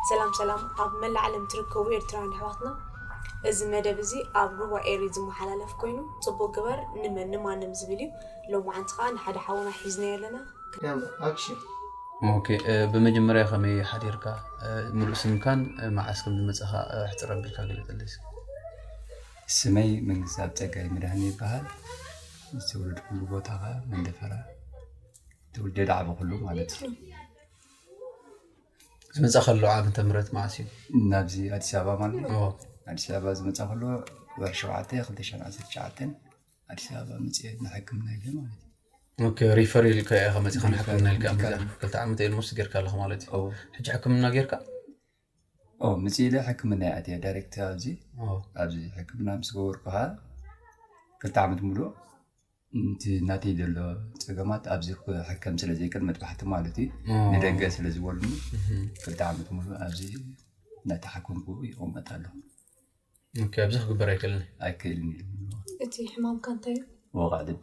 ሰላም ሰላም ኣብ መላእ ዓለም ትርከቡ ኤርትራውያን ኣሕዋትና፣ እዚ መደብ እዚ ኣብ ሩባ ኤሪ ዝመሓላለፍ ኮይኑ፣ ጽቡቕ ግበር ንመን ንማንም ዝብል እዩ። ሎማዓንቲ ከኣ ንሓደ ሓውና ሒዝናዮ ኣለና። ያላ ኣክሽን። ኦኬ፣ ብመጀመርያ ከመይ ሓዲርካ? ምሉእ ስምካን መዓስ ከም ዝመጻኻ ኣሕጽር ኣቢልካ ግለጸለይ እስኪ። ስመይ መንግስቲ ኣብ ጸጋይ መድሃኒ ይበሃል። ዝተወለድኩሉ ቦታ ከዓ መንደፈራ፣ ተወልደ ዳዕበ ኩሉ ማለት እዩ። ዝመጻኸሉ ዓመተ ምህረት መዓስ እዩ? ናብዚ ኣዲስ ኣበባ ማለት እዩ። ኦ፣ ኣዲስ ኣበባ ዝመጻ ከሎ ወርሒ ሸውዓተ ክልተ ሽሕን ዓሰርተ ትሽዓተን ኣዲስ ኣበባ መፅየ ንሕክምና ኢለ ማለት እዩ። ኦኬ፣ ሪፈር ኢልካ ኢኻ መጺኻ ንሕክምና ኢልካ ኢኻ መጺኻ። ክልተ ዓመት ኤልሞስት ጌርካ ኣለኻ ማለት እዩ። ኦ ሕጂ ሕክምና ጌርካ? ኦ ምፅእ ኢለ ሕክምና እየ ኣትየ ዳይሬክት ኣብዚ ኦ፣ ኣብዚ ሕክምና ምስ ገበርኩ ከዓ ክልተ ዓመት ሙሉእ እቲ ናተይ ዘሎ ፀገማት ኣብዚ ክሕከም ስለ ዘይክእል መጥባሕቲ ማለት እዩ ኦ። ንደገ ስለ ዝበሉኒ እህ፣ ክልተ ዓመት ሙሉእ ኣብዚ እናተሓከምኩ ይቕመጥ ኣለኹ። ኦኬ፣ ኣብዚ ክግበር ኣይክእልን። ኣይክእልን ኢሉ እቲ ሕማምካ እንታይ እዩ? ወቓዕ ልቢ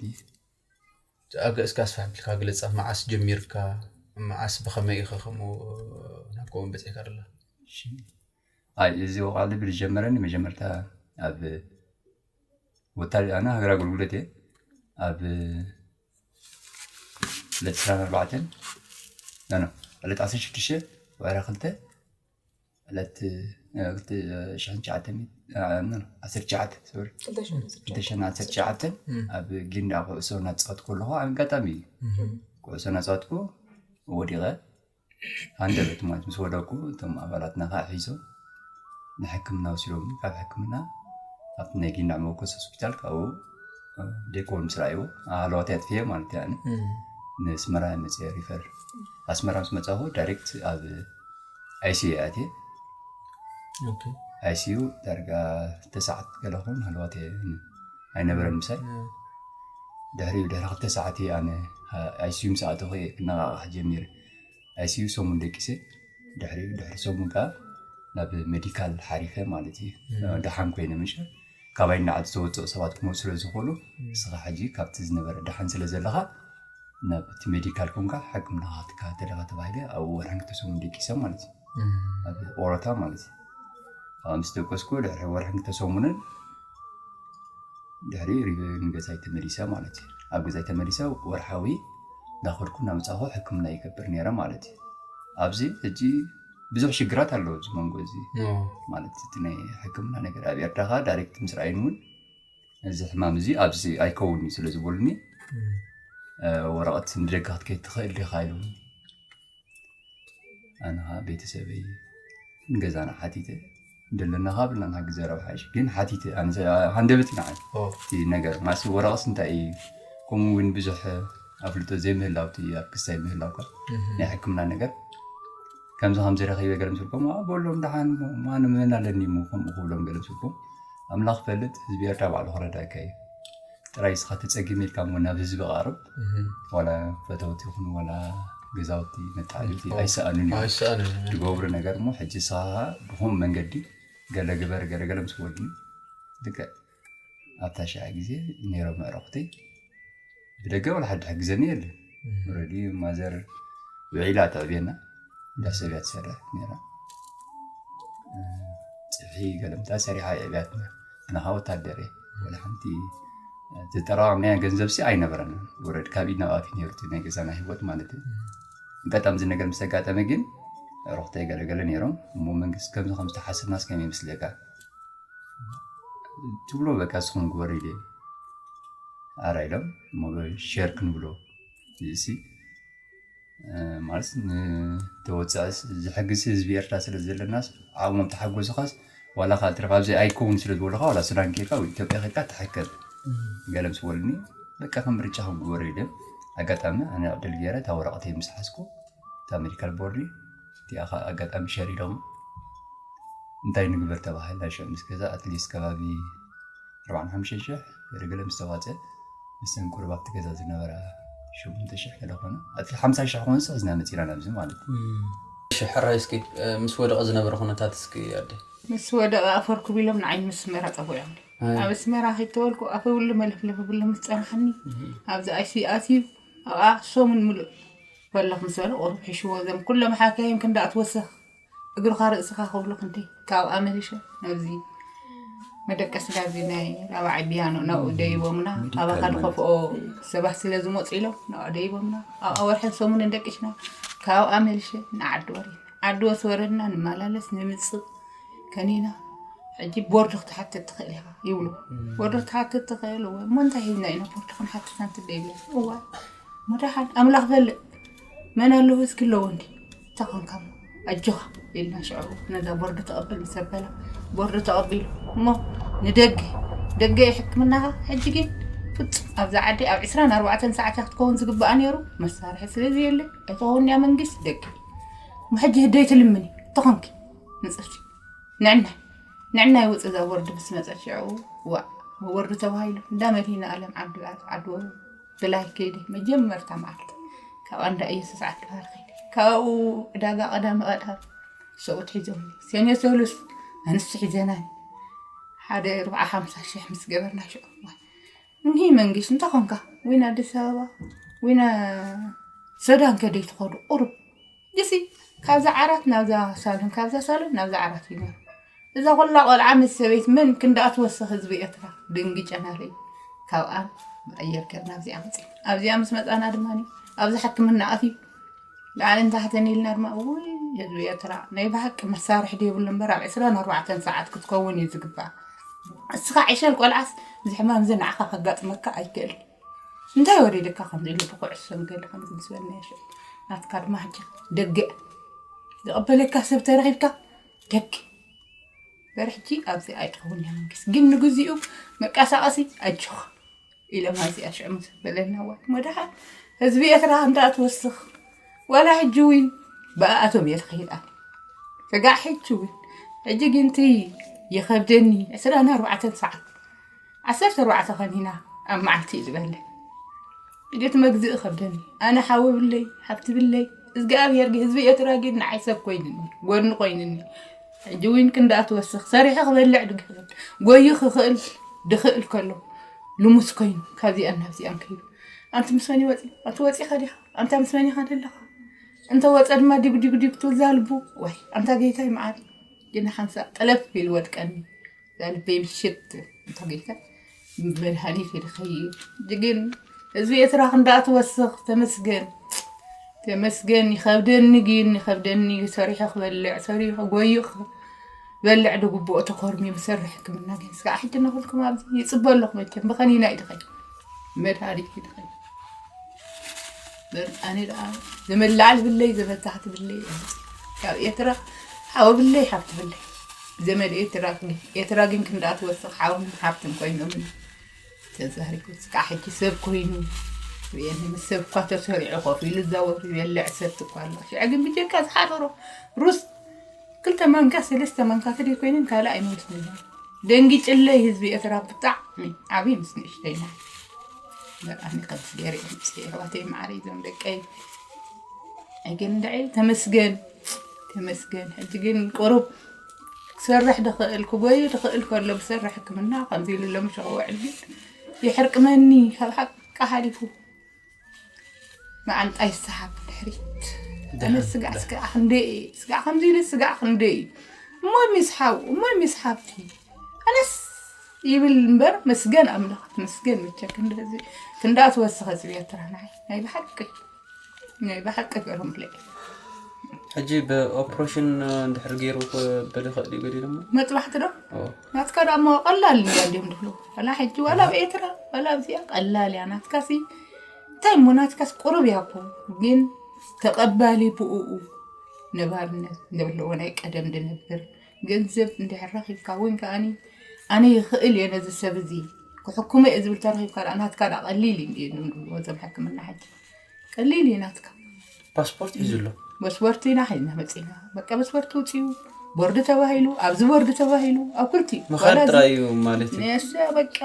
ኣገ እስከ ኣስፋሕ ኣቢልካ ግለጻ። መዓስ ጀሚርካ? መዓስ ብኸመይ ኢኻ ከምኡ ናብ ከምኡ በጺሕካ ደላ? ኣይ እዚ ወቓዕ ልቢ ዝጀመረኒ መጀመርታ ኣብ ወታደ ኣነ ሃገር ኣገልግሎት እየ ኣብ ዕለት ዕስራን ኣርባዕተን ኖ ዕለት ዓሰርተ ሽዱሽተ ወርሒ ክልተ ዕለት ክልተ ሽሕን ትሽዓተ ሚእቲ ዓሰርተ ትሽዓተ ሶሪ ክልተ ሽሕን ዓሰርተ ትሽዓተ ኣብ ጊንዳ ኩዕሶ እናተፃወትኩ ከለኹ ኣጋጣሚ እዩ ኩዕሶ እናተፃወትኩ ወዲቐ ሃንደበት ማለት ምስ ወደቅኩ እቶም ኣባላትና ከዓ ሒዞም ንሕክምና ወሲዶም ካብ ሕክምና ኣብቲ ናይ ጊንዳ መወከሲ ሆስፒታል ካብኡ ደይኮን ምስ ረኣይዎ ሃለዋት ኣጥፍየ ማለት እያ ንስመራ መፅየ ሪፈር ኣስመራ ምስ መፃኹ ዳይሬክት ኣብ ኣይሲዩ ኣትየ ኣይሲዩ ዳርጋ ክልተ ሰዓት ገለ ኹን ሃለዋት ኣይነበረን ምሳይ ድሕሪኡ ድሕሪ ክልተ ሰዓት ኣነ ኣይሲዩ ምስ ኣተኹ ክነቃቃሕ ጀሚረ ኣይሲዩ ሰሙን ደቂሰ ድሕሪኡ ድሕሪ ሰሙን ከዓ ናብ ሜዲካል ሓሪፈ ማለት እዩ ደሓን ኮይነ ምሽ ካባይ ንዓዲ ዝተወፅኦ ሰባት ክመፁ ስለ ዝኽእሉ ንስኻ ሕጂ ካብቲ ዝነበረ ደሓን ስለ ዘለኻ ናብ እቲ ሜዲካል ኮንካ ሕክምና ክትከታተል ኢኻ ተባሂለ ኣብኡ ወርሕን ክልተ ሰሙን ደቂሰ ማለት እዩ ኣብ ኦሮታ ማለት እዩ ኣብ ምስ ደቀስኩ ድሕሪ ወርሕን ክልተ ሰሙንን ድሕሪ ንገዛይ ተመሊሰ ማለት እዩ ኣብ ገዛይ ተመሊሰ ወርሓዊ እንዳኸድኩ እናመፃኹ ሕክምና ይገብር ነይረ ማለት እዩ ኣብዚ ሕጂ ብዙሕ ሽግራት ኣለዎ እዚ መንጎ እዚ ማለት እቲ ናይ ሕክምና ነገር ኣብ ኤርትራ ከዓ ዳይሬክት ምስ ረኣዩን እውን እዚ ሕማም እዚ ኣብዚ ኣይከውን እዩ ስለ ዝበሉኒ ወረቐት ንደገ ክትከይድ ትኽእል ዲኻ ኢሉኒ ኣነ ከዓ ቤተሰበይ ንገዛና ሓቲተ ደለና ካብ ልና ንሓግዘ ረብሓሽ ግን ሓቲተ ኣነ ሃንደበት ኢና እቲ ነገር ማስ ወረቐስ እንታይ እዩ ከምኡ እውን ብዙሕ ኣፍልጦ ዘይምህላው እቲ ኣብ ክስታይ ምህላውካ ናይ ሕክምና ነገር ከምዚ ከምዚ ረኺበ ገለ ምስልኩም በሎም ደሓን ማነ መን ኣለኒ እሞ ከምኡ ክብሎም ገለ ምስልኩም ኣምላኽ ፈልጥ ህዝቢ ኤርትራ ባዕሉ ክረዳእካ እዩ ጥራይ ስኻ ተፀጊም ኢልካ እሞ ናብ ህዝቢ ቃርብ ዋላ ፈተውቲ ይኹኑ ዋላ ገዛውቲ መተዓልቲ ኣይሰኣኑን እዮም ኣይሰኣንን እዮም። ዝገብሩ ነገር እሞ ሕጂ ስኻ ብኹም መንገዲ ገለ ግበር ገለ ገለ ምስ ወድኒ ልክዕ ኣብታ ሽዓ ግዜ ነይሮም ኣዕሩኽተይ ብደገ ዋላ ሓደ ሕግዘኒ የለን ረዲ ማዘር ውዒላ ተዕብየና እንዳ ሰብ እያ ትሰርሕ ነራ ፅብሒ ገለምታ ሰሪሓ የዕብያትና ኣነኻ ወታደር እየ ወላ ሓንቲ ዝጠራቐምናያ ገንዘብ ሲ ኣይነበረና ወረድ ካብ ኢድ ናብ ኣፍ ነሩ ናይ ገዛና ህይወት ማለት እዩ ኣጋጣሚ እዚ ነገር ምስ ኣጋጠመ ግን ሮክተይ ገለገለ ነይሮም እሞ መንግስቲ ከምዚ ከም ዝተሓስብናስ ከመይ ምስለካ ትብሎ በቃ ስኹም ግበሩ ኢለ ኣራ ኢሎም እሞ ሸር ክንብሎ እዚ ማለት ንተወፃእስ ዝሕግዝ ህዝቢ ኤርትራ ስለ ዘለናስ ዓቕሞም ተሓጎስኻስ ዋላ ከዓ ትረፍ ኣብዚ ኣይከውን ስለ ዝበሉኻ ዋላ ሱዳን ኬድካ ወይ ኢትዮጵያ ኬድካ ተሓከም ገለ ምስ በሉኒ በቃ ከም ምርጫ ከም ግበሩ ኢለ ኣጋጣሚ ኣነ ዕድል ገይረ እታ ወረቐተይ ምስ ሓዝኩ እታ ሜዲካል ቦርዲ እቲኣ ከዓ ኣጋጣሚ ሸር ኢሎም እንታይ ንግበር ተባሂልና ሽዑ ምስ ገዛ ኣትሊስት ከባቢ ኣርባዓን ሓሙሽተን ሽሕ ገለገለ ምስ ተዋፀ መስተን ቁሩብ ኣብቲ ገዛ ዝነበራ ሸሞንተ ሽሕ ገለ ኮነ ኣቲ ሓምሳ ሽሕ ኮነ ስሕዝና መፂና ናብዚ ማለት እዩ እሺ ሕራይ እስኪ ምስ ወደቐ ዝነበረ ኩነታት እስኪ ኣደ ምስ ወደቐ ኣፈርኩብ ኢሎም ንዓይ ምስ ኣስመራ ፀዊዖም ኣብ ኣስመራ ከይተወልኩ ኣፈ ብሉ መለፍለፍ ብሉ ምስ ፀናሓኒ ኣብዚ ኣይሲ ኣትዩ ኣብኣ ሰሙን ምሉእ በለኽ ምስ በለ ቁሩብ ሕሽዎ ዘም ኩሎም ሓካይም ክንዳ ኣትወሰኽ እግርኻ ርእስኻ ክብሉ ክንደይ ካብኣ መሊሸ ናብዚ መደቀሲ ናብዚ ናይ ራብዓይ ቢያኖ ናብኡ ደይቦምና። ኣባኻ ድኸፍኦ ሰባት ስለ ዝመፁ ኢሎም ናብኣ ደይቦምና። ኣብኣ ወርሕን ሰሙንን ደቂስና። ካብኣ መሊሸ ንዓዲ ወሪድ ዓዲ ወስ ወረድና ንመላለስ ንምፅእ ከኒና። ሕጂ ቦርድ ክትሓትት ትኽእል ኢኻ ይብሉ። ቦርድ ክትሓትት ትኽእል እወ። እሞ እንታይ ሒዝና ኢና ቦርድ ክንሓትት ኣንትደ ይብል። እዋ መድሓን ኣምላኽ ፈልጥ መን ኣለዎ እስኪ ኣለዎ እንዲ ተኾንካ ኣጆኻ ኢልና ሽዑ ነዛ ቦርድ ተቐብል ምስ ኣበላ ቦርድ ተቐቢሉ እሞ ንደገ ደገ ሕክምናኻ ሕጂ ግን ፍጹም ኣብዛ ዓዲ ኣብ ዕስራን ኣርባዕተን ሰዓት ክትከውን ዝግባኣ ነይሩ መሳርሒ ስለ ዘየለ ኣይትኸውን እያ መንግስቲ ደገ እሞ ሕጂ ህደይ ትልምኒ ተኾንኪ ንፅርቲ ንዕና ንዕና ይውፅ እዛ ቦርድ ምስ መፀት ሽዑ ዋእ ቦርድ ተባሂሉ እንዳ መድሂና ኣለም ዓዲ ዓዲ ብላይ ከይደ መጀመርታ መዓልቲ ካብ ኣንዳ ኢየሱስ ዓዲ ባህር ከይደ ካብኡ ዕዳጋ ቀዳሚ ቀዳም ሰብኡት ሒዞም ሰንዮ ሰሉስ ኣንስቲ ሒዘናን ሓደ ርብዓ ሓምሳ ሽሕ ምስ ገበርና ሽዑ እንሂ መንግስቲ እንታይ ኮንካ ዊን ኣዲስ ኣበባ ዊን ሱዳን ከደይ ትኸዱ ቁሩብ ጅሲ ካብዛ ዓራት ናብዛ ሳሎን ካብዛ ሳሎን ናብዛ ዓራት እዩ ነሩ እዛ ኩላ ቆልዓ ምስ ሰበይት መን ክንደኣ ትወስኽ ህዝቢ ኤርትራ ደንጊጨናለይ ካብኣን ብኣየር ገርና ኣብዚኣ መፂና ኣብዚኣ ምስ መፃና ድማ ኣብዚ ሕክምና ኣትዩ ላዕልን ታሕትን ኢልና ድማ ውይ ህዝቢ ኤርትራ ናይ ብሓቂ መሳርሒ ደይብሉ እምበር ኣብ ዕስራን ኣርባዕተን ሰዓት ክትከውን እዩ ዝግባእ እስኻ ዕሸል ቆልዓስ እዚ ሕማም እዚ ንዓኻ ከጋጥመካ ኣይክእል እንታይ ወሪድካ ከምዚ ኢሉ ብኩዕሶ ገለ ከምዚ ምስ በልናዮ ሽዑ ናትካ ድማ ሕጂ ደገ ዝቕበለካ ሰብ ተረኺብካ ደገ በር ሕጂ ኣብዚ ኣይትኸውን እያ መንግስቲ ግን ንግዚኡ መቃሳቐሲ ኣጆኻ ኢሎም ኣብዚኣ ሽዑ ምስ በለና ዋ መድሓን ህዝቢ ኤርትራ እንዳ ትወስኽ ዋላ ሕጂ እውን ብኣኣቶም እየ ተኸይዳ ስጋዕ ሕጂ እውን ሕጂ ግን እቲ ይኸብደኒ ዕስራን ኣርባዕተን ሰዓት ዓሰርተ ኣርባዕተ ኸኒና ኣብ መዓልቲ እዩ ዝበለ። እጀት መግዝእ ኸብደኒ። ኣነ ሓዊ ብለይ፣ ሓብቲ ብለይ። እዝግኣብሄር ግን ህዝቢ ኤርትራ ግን ንዓይ ሰብ ኮይንኒ፣ ጎድኒ ኮይንኒ። ሕጂ ዊን ክንዳ ትወስኽ፣ ሰሪሐ ክበልዕ ድግህል፣ ጎዩ ክኽእል ድኽእል ከሎ ልሙስ ኮይኑ ካብዚኣን ናብዚኣን ከይዱ። ኣንቲ ምስ መን ይወፂ? ኣንቲ ወፂኻ ዲኻ? ኣንታ ምስ መን ኢኻ ዘለኻ? እንተ ወፀ ድማ ዲጉ ዲጉ ዲጉ ትብል ዛልቡ። ዋይ ኣንታ ጌታይ መዓር ግን ሓንሳ ጠለፍ ኢሉ ወድቀኒ። ዛልበይ ምሽት እንተጌታ መድሃኒት ይልኸይ ግን ህዝቢ ኤርትራ ክንዳ ትወስኽ ተመስገን ተመስገን ይኸብደኒ ግን ይኸብደኒ ሰሪሑ ክበልዕ ሰሪሑ ጎዩ በልዕ ድግብኦ ተኮርሚ ብሰርሕ ሕክምና ግን ስጋዕ ሕጂ እናበልኩም ኣብዚ ይፅበ ኣለኹ መቸም ብኸኒና ይድኸኝ መድሃኒት ይድኸኝ ኣነ ደኣ ዘመላዕል ብለይ ዘመታሕት ብለይ ካብ ኤርትራ ሓወ ብለይ ሓብቲ ብለይ ዘመድ ኤርትራ ኤርትራ ግን ክንዳ ትወስኽ ሓውን ሓብትን ኮይኖምን ተዛሪቡ ስቃ ሕጂ ሰብ ኮይኑ ርእየኒ ምስ ሰብ እኳ ተሰሪዑ ኮፍ ኢሉ ዝዛወር ይበልዕ ሰብቲ እኳ ኣሎ ሽዐ ግን ብጀካ ዝሓደሮ ሩስ ክልተ ማንካ ሰለስተ ማንካ ተደይ ኮይነን ካልእ ኣይመልስን ደንጊጭለይ ህዝቢ ኤርትራ ብጣዕሚ ዓብዪ ምስ ንእሽተይና በርኣኒ ከምስ ገይረ እዮም ጽ ኣሕዋተይ ማዕረ እዞም ደቀይ ግን ድዐ ተመስገን ተመስገን ሕጂ ግን ቁሩብ ክሰርሕ ድኽእል ክጎዩ ድኽእል ከሎ ብሰርሕ ሕክምና ከምዚ ኢሉ ሎም ሸቕውዕል ግን ይሕርቅመኒ ካብ ሓቂ ሓሊፉ መዓንጣ ይሰሓብ ድሕሪት ኣነ ስጋዕ ስጋዕ ክንደይ እየ ስጋዕ ከምዚ ኢለ ስጋዕ ክንደይ እዩ እሞ ሚስ ሓው እሞ ሚስ ሓብቲ ኣነስ ይብል እምበር መስገን ኣምላኽ መስገን መቸ ክንዳ ትወስኸ ዝብያ ትራናይ ናይ ብሓቂ ናይ ብሓቂ ገርም ብለ ሕጂ ብኦፕሬሽን እንድሕር ገይሩ በደ ኸእል እዩ ገዲሉ መጥባሕቲ ዶ ናትካ ዳ እሞ ቀላል እንድያ እንዲዮም ድብሉ ዋላ ሕጂ ዋላ ኣብ ኤርትራ ዋላ ኣብዚኣ ቀላል እያ ናትካሲ እንታይ እሞ ናትካስ ቁሩብ እያ እኮ ግን ተቐባሊ ብኡኡ ነባርነት ዘለዎ ናይ ቀደም ድነብር ገንዘብ እንድሕር ረኺብካ እውን ከኣኒ ኣነ ይኽእል እየ ነዚ ሰብ እዚ ክሕክሞ እየ ዝብል ተረኺብካ ደኣ ናትካ ደኣ ቀሊል እዩ እንድዩ ዝብልዎ እዞም ሕክምና ሕጂ ቀሊል እዩ ናትካ ፓስፖርት ሒዙ ኣሎ ፓስፖርት ኢና ሒዝና መፂና በቃ ፓስፖርት ውፅኡ ቦርድ ተባሂሉ ኣብዚ ቦርድ ተባሂሉ ኣብ ኩልቲ ምኻድ ጥራይ እዩ ማለት እዩ ነሰ በቃ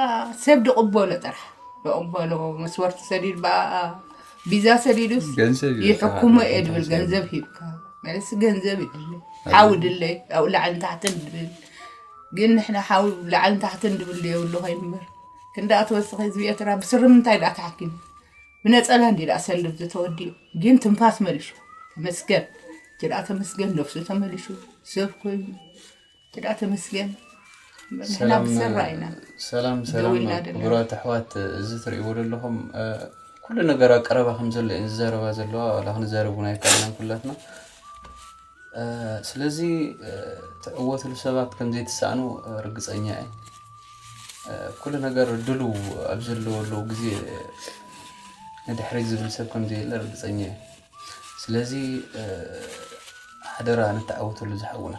ሰብ ድቕበሎ ጥራሕ ድቕበሎ መስወርቲ ሰዲድ ብኣኣ ቢዛ ሰዲዱስ ገንዘብ እዩ ይሕክሞ እየ ድብል ገንዘብ ሂብካ መለስ ገንዘብ ይድለ ሓዊ ድለ ኣብኡ ላዕልን ታሕትን ድብል ግን ንሕና ሓዊ ላዕልን ታሕትን ድብል የብሉ ኸይኑ እምበር ክንዳ ትወስኺ ህዝቢ ኤርትራ ብስሪ ምንታይ ደኣ ተሓኪሙ ብነፀላ እንዲ ደኣ ሰልብ ዝተወዲኡ ግን ትንፋስ መሊሹ ተመስገን እቲ ደኣ ተመስገን ነፍሱ ተመሊሹ ሰብ ኮይኑ ትዳ ተመስገን። ንሕና ሰላም ብሰራ ኢና። ሰላም ሰላም። ደዊልና ደለና። ክቡራት ኣሕዋት፣ እዚ ትርእይዎ ዘለኹም ኩሉ ነገር ኣብ ቀረባ ከም ዘሎ እየን ዝዛረባ ዘለዋ፣ ዋላ ክንዛረብ እውን ኣይከኣልናን ኩላትና። ስለዚ ትዕወትሉ ሰባት ከም ዘይትሰኣኑ ርግፀኛ እየ። ኩሉ ነገር ድልው ኣብ ዘለወሉ ግዜ ንድሕሪት ዝብል ሰብ ከም ዘየለ ርግፀኛ እየ። ስለዚ ሓደራ ንተዓወተሉ ዝሓውና።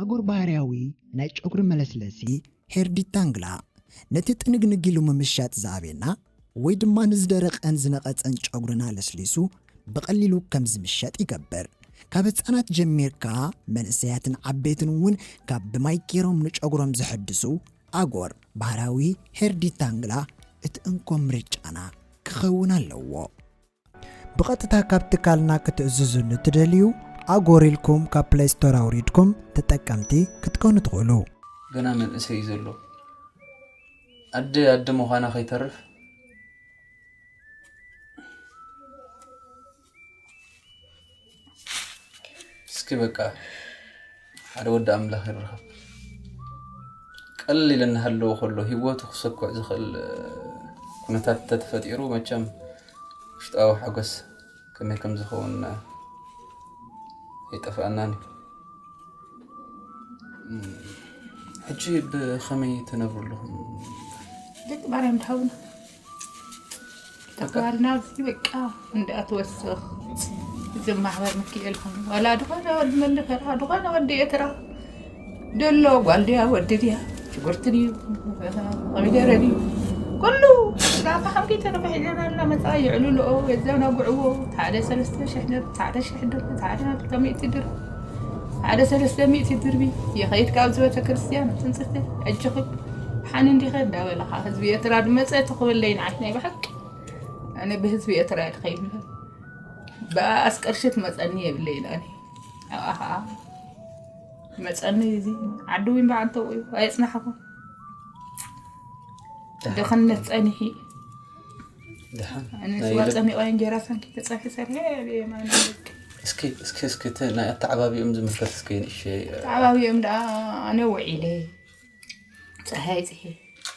ኣጎር ባህርያዊ ናይ ጨጉሪ መለስለሲ ሄር ዲታንግላ ነቲ ጥንግንግ ኢሉ ምምሻጥ ዝኣብየና ወይ ድማ ንዝደረቐን ዝነቐጸን ጨጉርና ለስሊሱ ብቐሊሉ ከም ዝምሸጥ ይገብር። ካብ ህጻናት ጀሚርካ መንእሰያትን ዓበይትን እውን ካብ ብማይ ገይሮም ንጨጉሮም ዘሐድሱ ኣጎር ባህርያዊ ሄር ዲታንግላ እቲ እንኮ ምርጫና ክኸውን ኣለዎ። ብቐጥታ ካብ ትካልና ክትእዝዙ ንትደልዩ ኣጎር ኢልኩም ካብ ፕለይ ስቶር ኣውሪድኩም ተጠቀምቲ ክትኮኑ ትኽእሉ። ገና መንእሰይ እዩ ዘሎ ኣደ ኣደ ምዃና ከይተርፍ እስኪ በቃ ሓደ ወዲ ኣምላኽ ይረኸብ። ቀለል ኢለ እናሃለወ ከሎ ህይወቱ ክሰኩዕ ዝኽእል ኩነታት እንተተፈጢሩ መቸም ውሽጣዊ ሓጎስ ከመይ ከም ዝኸውን ኣይጠፍኣናን እዩ። ሕጂ ብኸመይ ትነብሩ ኣለኹም? ደቂ ማርያም ድሓውና ተግባርና እዚ በቃ እንዳ ትወስኽ እዚ ማሕበር ምክኤል ኾኑ ዋላ ዝኾነ ወዲ መንደፈራ ዝኾነ ወዲ ኤትራ ደሎ ጓል ድያ ወዲ ድያ ሽጉርቲ ድዩ ኮሚደረ ድዩ ኩሉ ናብ ሓምኪ ተረፈ ሒዘናልና መፃ ይዕልልኦ የዘናጉዕዎ ሓደ ሰለስተ ሽሕ ድር ሓደ ሽሕ ድር ሓደ ክልተ ሚእቲ ድር ሓደ ሰለስተ ሚእቲ ድርቢ ይኸይድ ካብዚ ቤተክርስትያን ትንፅፍቲ ሕጂ ኽድ ሓን እንዲኸ እንዳበለኻ ህዝቢ ኤርትራ ድመፀ ትኽብለይ ንዓይ ናይ ብሓቂ ኣነ ብህዝቢ ኤርትራ እየ ድኸይድ እምበር ብኣስ ቅርሺ ትመፀኒ የብለይን ኣነ ኣብኣ ኸዓ መፀኒ እዚ ዓዲ ዊን በዓንተው እዩ ኣየፅናሕኹም ድኽነት ፀኒሒ ኣነ ስዋ ፀሚቐ እንጀራ ሳንኪ ተፀብሒ ሰሪሐ የማን እስኪ እስኪ እስኪ እቲ ናይ ኣተዓባቢኦም ዝምልከት እስኪ ንእሸ ተዓባቢኦም ደኣ ኣነ ውዒለ ፀሃይ ፅሒ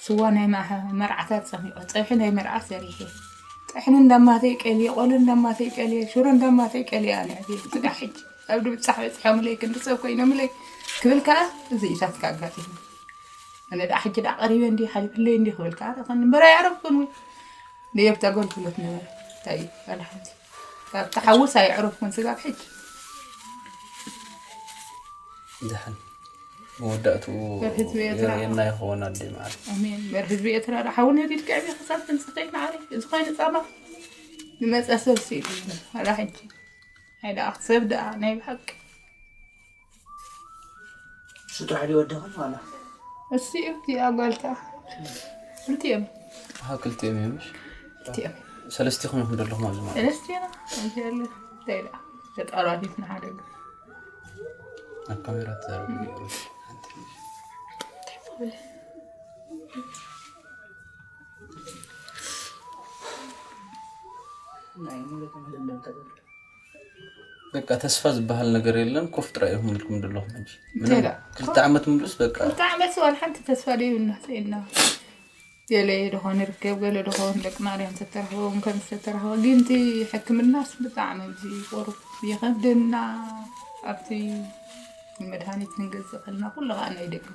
ስዋ ናይ መርዓታት ፀሚቐ ፀብሒ ናይ መርዓት ሰሪሐ ጥሕኒ እንዳማተይ ቀልየ ቆሎ እንዳማተይ ቀልየ ሽሮ እንዳማተይ ቀልየ ኣነ ዕብየ ስጋ ሕጂ ኣብ ድብፃሕ በፂሖምለይ ክንዲ ሰብ ኮይኖምለይ ክብል ከዓ እዚ ኢሳትካ ኣጋጢሙ ኣነ ደኣ ሕጂ ደኣ ቀሪበ እንዲ ሓሊፍለይ እንዲ ክብል ከዓ ተኸኒ እምበር ኣይዕረፍኩን ወይ ንየብቲ ኣገልግሎት ነበረ እንታይ እዩ ኣነ ሓንቲ ካብቲ ሓውስ ኣይዕረፍኩን ስጋብ ሕጂ ደሓን መወዳእትኡ በር ህዝቢ ኤርትራ የርእየና ይኸውን ኣደ መዓር ኣሜን በር ህዝቢ ኤርትራ ደኣ ሓው ነዲድ ክዕቢ ክሳብ ክንፅተይ መዓረይ እዚ ኮይኑ ፃማ ዝመፀ ሰብ ስኢሉ ኣላ ሕጂ ናይ ደኣ ሰብ ደኣ ናይ ብሓቂ እሱ ጥራሕ ድዩ ወደኽን ዋላ? እሱ እዩ እቲኣ ጓልካ። ክልቲኦም። ኣሃ ክልቲኦም እዮም ምሽ? ክልቲኦም። ሰለስቲኹም ኢኹም ዘለኹም ኣብዚ ማለት። ሰለስቲና ከምዚ ያለ እንታይ ደኣ ተጣራሪፍና ሓደ ገ ኣብ ካሜራ ተዛረቡ። በቃ ተስፋ ዝበሃል ነገር የለን። ኮፍ ጥራይ ኢኹም ኢልኩም ዘለኹም ሕጂ። ምንም እንታይ ደኣ? ክልተ ዓመት ምሉስ በቃ። ክልተ ዓመት ዋላ ሓንቲ ተስፋ ደይብልና ስኢንና። ገለ ደኾን ይርከብ፣ ገለ ደኾን ደቂ ማርያም ዝተረኸቦም ከም ዝተረኸበ። ግን እቲ ሕክምናስ ብጣዕሚ ኣብዚ ቁሩብ ይኸብደና። ኣብቲ ንመድሃኒት ክንገዝእ ከለና ኩሉ ኸኣ ናይ ደገ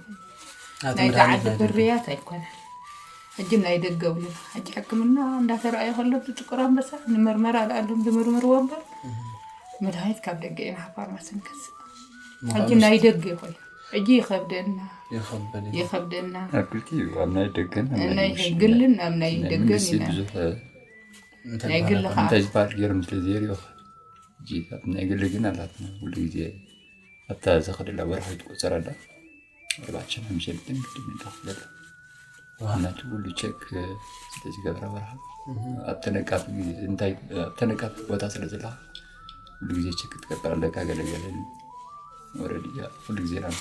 ናይዛ ዓዲ ፍርያት ኣይኮነን። ሕጂ ናይ ደገ ብሉና። ሕጂ ሕክምና እንዳተረኣየ ከሎ እቲ ጥቁር ኣንበሳ ንመርመራ ደኣ ኣሎም ዝምርምርዎ እምበር መድሃኒት ካብ ደገ ኢና ፋርማሲ ንገዝእ። ሕጂ ናይ ደገ ኮይኑ ሕጂ ይኸብደና። ይኸብድ እዩ። ይኸብደና። ኣብ ክልቲኡ ኣብ ናይ ደገን ኣብ ናይ ናይ ውሽጥን። ግልን ኣብ ናይ ናይ ደገን መንግስቲ ኢና። ብዙሕ እንታይ እንታይ ይባሃል? ግልኻ እንታይ ዝበሃል ገይሮም ስለዘይሪኦ ሕጂ ኣብ ናይ ግሊ ግን ኣላትና ኩሉ ግዜ ኣብታ ዘኸደላ ወርሒ ትቆፀር ኣላ ኣርባዕተ ሽሕን ሓሙሽተ ሚእትን ግድን እዩ ከፍለላ ዋው። ምክንያቱ ኩሉ ቸክ ስለዝገብራ ወርሓ ኣብ ተነቃፊ ግዜ እንታይ ኣብ ተነቃፊ ቦታ ስለ ዘለኻ ኩሉ ግዜ ቸክ ትገብር ኣለካ ገለገለ ወረድ ኩሉ ግዜ ናብ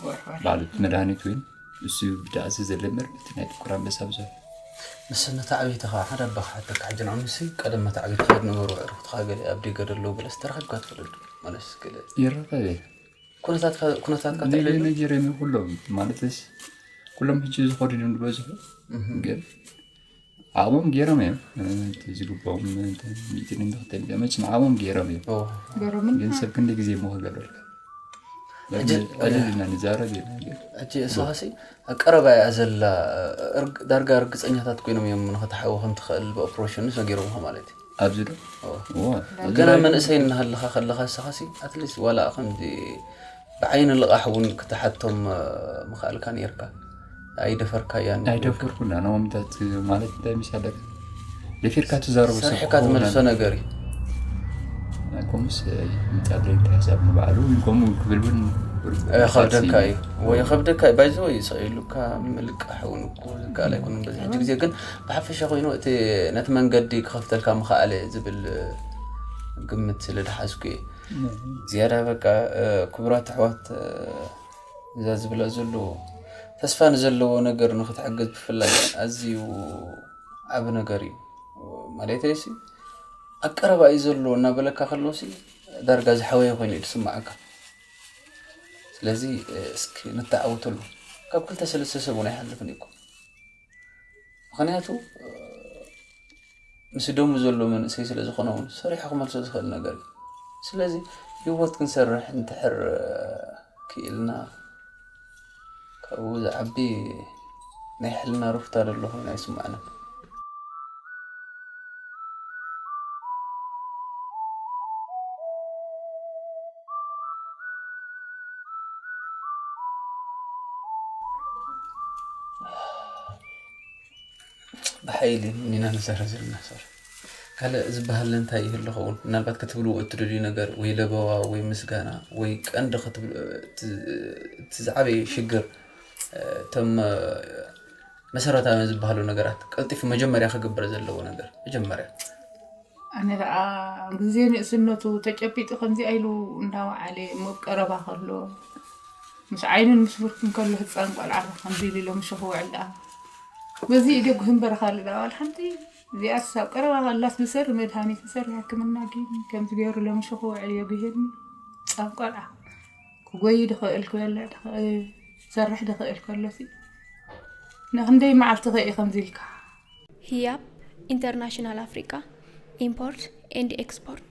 ወርሒ ወርሒ። ባዕሉ እቲ መድሃኒት ወይ እሱ ብዳእሲ ዘለመር እቲ ናይ ጥቁር ኣንበሳ ብዙሕ ምስ መታዕቢትኻ ሓደ ኣባኻ ሓተካ ሕጂ ንዕምሲ ቀደም መታዕቢትኻ ዝነበሩ ኣዕሩኽትኻ ገለ ኣብ ደገ ደለዉ ገለ ዝተረኸብካ ትፈልጥ ማለት ገለ ይረኸብ እየ ኩነታትካ ኩነታትካ ነገ ትዕልሉ ነጊሮም እዮም ኩሎም ማለትስ ኩሎም ሕጂ ዝኸዱ እዮም ዝበዝሑ ግን ዓቕሞም ገይሮም እዮም እቲ ዝግብኦም ሚእትን እንተክተል መችም ዓቕሞም ገይሮም እዮም ገሮምን ግን ሰብ ክንደ ግዜ እሞ ክገብረልካ ሕጂ- ዕልል ኢና ንዛረብ ኢና ግን ሕጂ እሳኻሲ ኣብ ቀረባ እያ ዘላ እርግ- ዳርጋ ርግፀኛታት ኮይኖም እዮም ንኸተሓዊ ከም ትኽእል ብኦፕሬሽንስ ነጊሮምኻ ማለት እዩ ኣብዚ ዶ ኦ። እዎ ገና መንእሰይ እናሃለኻ ከለኻ እሳኻሲ ኣትሊስት ዋላ ከምዚ ብዓይኒ ልቓሕ እውን ክትሓቶም እ፣ ምኽኣልካ ነርካ ኣይደፈርካያን ኣይደፈርኩና ነሞምታት ማለት እንታይ ምስ ኣለካ ደፊርካ ትዛረቡ ሰብ ሰሪሕካ ክኸውን ትመልሶ ኣለዎ። ነገር እዩ ከምኡስ ምጣለይ ተሕሳብ ንባዕሉ ከምኡ ክብል እውን የኸብደካ እዩ ወይ የኸብደካ እዩ ባይዘ ወይ ይስኢሉካ ምልቃሕ እውን እኮ ዝከኣል ኣይኮነን በዚ ሕጂ ግዜ ግን ብሓፈሻ ኮይኑ እቲ ነቲ መንገዲ ክኸፍተልካ ምኽኣለ ዝብል ግምት ስለ ድሓዝኩ እየ ዝያዳ በቃ እ፣ ክቡራት ኣሕዋት እ፣ እዛ ዝብላ ዘለዎ ተስፋ ንዘለዎ ነገር ንክትሕግዝ ብፍላይ ኣዝዩ ዓብ ነገር እዩ ማለት ሲ ኣብ ቀረባ እዩ ዘሎ እናበለካ ከሎ ሲ ዳርጋ ዝሓወየ ኮይኑ እዩ ዝስማዓካ ስለዚ እስኪ ንተዓወተሉ ካብ ክልተ ሰለስተ ሰብ እውን ኣይሓልፍን እዩ ምክንያቱ ምስ ደሙ ዘሎ መንእሰይ ስለ ዝኾነ እውን ሰሪሑ ክመልሶ ዝኽእል ነገር እዩ ስለዚ ህይወት ክንሰርሕ እንትሕር ክኢልና ካብኡ ዝዓቢ ናይ ሕልና ሩፍታ ዘሎ ኮይኑ ኣይስማዕንን ብሓይሊ ኢና ንዛረብ ዘለና ሰብ ካልእ ዝበሃል እንታይ ይህሉ ኸውን ምናልባት ክትብልዎ እትደልዩ ነገር ወይ ለበዋ ወይ ምስጋና ወይ ቀንዲ ክትብሉ እቲ ዝዓበየ ሽግር እቶም መሰረታውያን ዝበሃሉ ነገራት ቀልጢፉ መጀመርያ ክግበር ዘለዎ ነገር መጀመርያ ኣነ ደኣ ግዜ ንእስነቱ ተጨቢጡ ከምዚኣ ኢሉ እንዳወዓለ እሞ ቀረባ ከሎ ምስ ዓይኑን ምስ ብርኩን ከሎ ህፃን ቆልዓ ከምዚ ኢሉ ኢሎ ምሸ ክውዕል ደኣ በዚ ኢደ ጉህን በረኻ ኣሉ ደኣ ዋል ሓንቲ እዚኣስ ኣብ ቀረባ ከላስ ብሰር መድሃኒት ብሰር ሕክምና ግን ከምዚ ገይሩ ሎምሸ ክውዕል እዮ ጉሄኒ ህፃን ቆልዓ ክጎይ ድኽእል ክበልዕ ድኽእል ክሰርሕ ድኽእል ከሎሲ ንክንደይ መዓልቲ ከኢ ከምዚ ኢልካ ሂያብ ኢንተርናሽናል ኣፍሪቃ ኢምፖርት ኤንድ ኤክስፖርት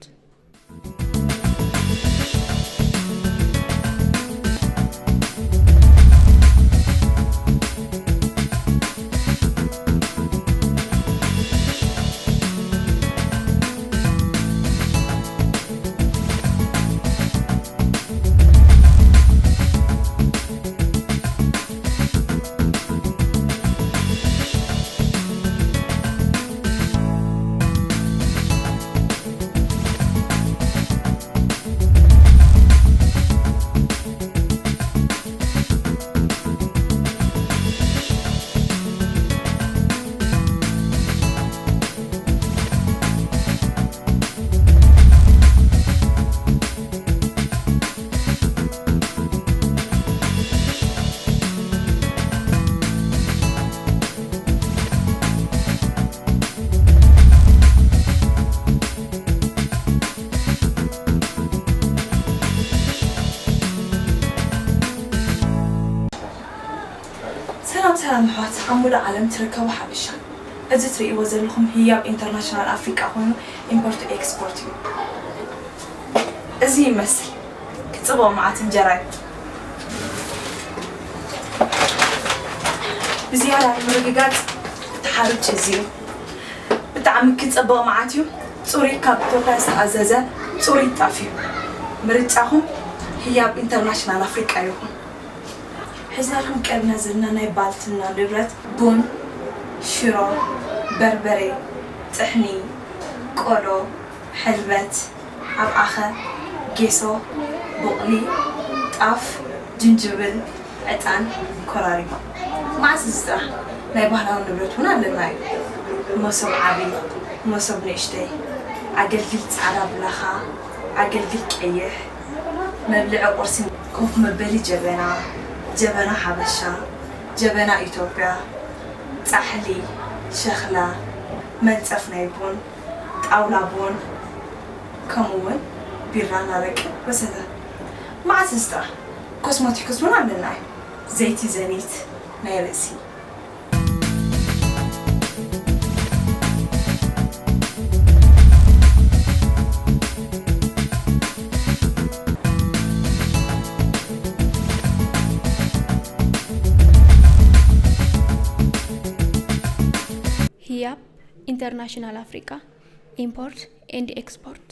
ሰላም ሰላም ኣሕዋት ኣብ ሙሉእ ዓለም ትርከቡ ሓበሻ እዚ ትርእይዎ ዘለኹም ህያብ ኢንተርናሽናል ኣፍሪቃ ኮይኑ ኢምፖርት ኤክስፖርት እዩ እዚ ይመስል ክጽብቕ መዓት እንጀራ እዩ ብዝያዳ ንምርግጋጽ እቲ ሓርጭ እዚ እዩ ብጣዕሚ ክጸብቕ መዓት እዩ። ጽሩይ ካብ ኢትዮጵያ ዝተኣዘዘ ጽሩይ ጣፍ እዩ። ምርጫኹም ህያብ ኢንተርናሽናል ኣፍሪቃ ይኹን። ሒዝናልኩም ቀሪብና ዘለና ናይ ባልትና ንብረት ቡን፣ ሽሮ፣ በርበሬ፣ ጥሕኒ፣ ቆሎ፣ ሕልበት፣ ኣብኣኸ፣ ጌሶ፣ ቡቕሊ፣ ጣፍ፣ ጅንጅብል፣ ዕጣን፣ ኮራሪማ። መዓስ እዚ ጥራሕ ናይ ባህላዊ ንብረት እውን ኣለና እዩ። መሶብ ዓቢ፣ መሶብ ንእሽተይ፣ ኣገልግል ጻዕዳ ብላኻ፣ ኣገልግል ቀይሕ፣ መብልዒ ቁርሲ፣ ኮፍ መበሊ ጀበና፣ ጀበና ሓበሻ፣ ጀበና ኢትዮጵያ፣ ጻሕሊ፣ ሸኽላ፣ መንጸፍ ናይ ቡን፣ ጣውላ ቡን፣ ከምኡ እውን ቢራን ኣረቅን ወዘተ። መዓስ እዚ ጥራሕ ኮስሞቲክስ እውን ኣለና እዩ። ዘይቲ ዘኒት ናይ ርእሲ። ህያብ ኢንተርናሽናል ኣፍሪቃ ኢምፖርት ኤንድ ኤክስፖርት።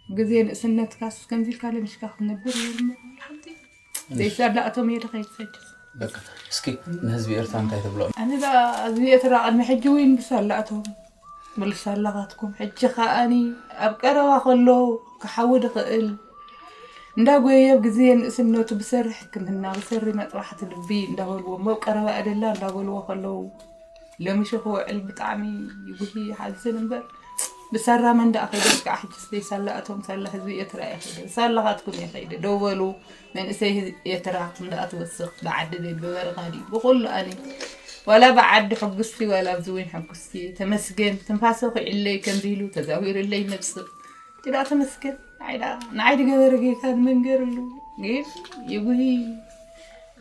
ግዜ ንእስነትካስ ከምዚ ኢልካ ለሚሽካ ክትነብር ነይሩ እሞ ሓንቲ ዘይሳላእቶም እየ ድኸይድ ሰጅስ በቃ እስኪ ንህዝቢ ኤርትራ እንታይ ትብሎ? ኣነ ደኣ ህዝቢ ኤርትራ ቅድሚ ሕጂ እውን ብሳላእቶም ብልሳላኻትኩም ሕጂ ከኣኒ ኣብ ቀረባ ከለዉ ክሓዊ ድኽእል እንዳጎየየ ኣብ ግዜ ንእስነቱ ብሰሪ ሕክምና ብሰሪ መጥባሕቲ ልቢ እንዳበልዎ እሞ ኣብ ቀረባ እደላ እንዳበልዎ ከለዉ ለሚሹ ክውዕል ብጣዕሚ ይጉሂ ይሓዝን እምበር ብሳራ መን ደኣ ከይደ እስካዕ ሕጅስ ደይ ሳላ እቶም ሳላ ህዝቢ ኤርትራ እየ ከይደ ሳላኻትኩም እየ ከይደ ደው በሉ መንእሰይ ህዝ- ኤርትራ እንዳኣ ትወስኽ ብዓዲ ደይ ብበረኻ ድዩ ብኹሉ ኣነ ዋላ ብዓዲ ሕጉስቲ ዋላ ኣብዚ ወይን ሕጉስቲ ተመስገን ትንፋሰ ኹዒለይ ከምዚ ኢሉ ተዛዊርለይ ይመጽእ እቲ ደኣ ተመስገን ንዓይ ደኣ ንዓይ ድገበረ ጌታ ንመንገርሉ ግን ይጉሂ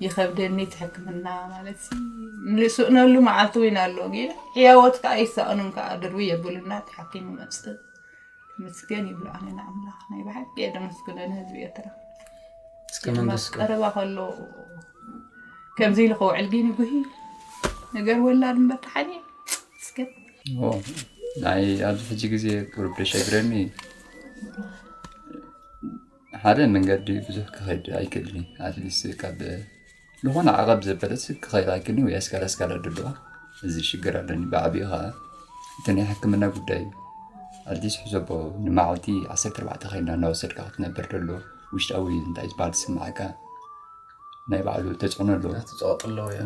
ይኸብደኒ እቲ ሕክምና ማለት ንስእነሉ መዓልቲ እውን ኣሎ ግን ሕያወት ከዓ ይሰእኑን ከዓ ድርዊ የብሉና ተሓኪሙ መፅእ ምስገን ይብሉ ኣነ ንኣምላኽ ናይ ብሓቂ እየ ደመስግኖ ንህዝቢ ኤርትራ እስከ መንግስቲ ቀረባ ከሎ ከምዚ ኢሉ ከውዕል ግን ይጉሂ ነገር ወላድ እምበር ተሓኒ እስከ ናይ ኣብዚ ሕጂ ግዜ ቁሩብ ደሸግረኒ ሓደ መንገዲ ብዙሕ ክኸይድ ኣይክእልን ኣትሊስት ካብ ዝኾነ ዓቐብ ዘበለስ ክኸይድ ኣይክእልን ወይ ኣስካል ኣስካል ኣለዋ እዚ ሽግር ኣለኒ ብዓብኡ ከዓ እቲ ናይ ሕክምና ጉዳይ ኣትሊስት ሕሰቦ ንመዓልቲ ዓሰርተ ኣርባዕተ ከይድና እናወሰድካ ክትነብር ደሎ ውሽጣዊ እንታይ ዝበሃል ዝስምዓካ ናይ ባዕሉ ተፅዕኖ ኣለዎ ትፀወጥ ኣለዎ እያ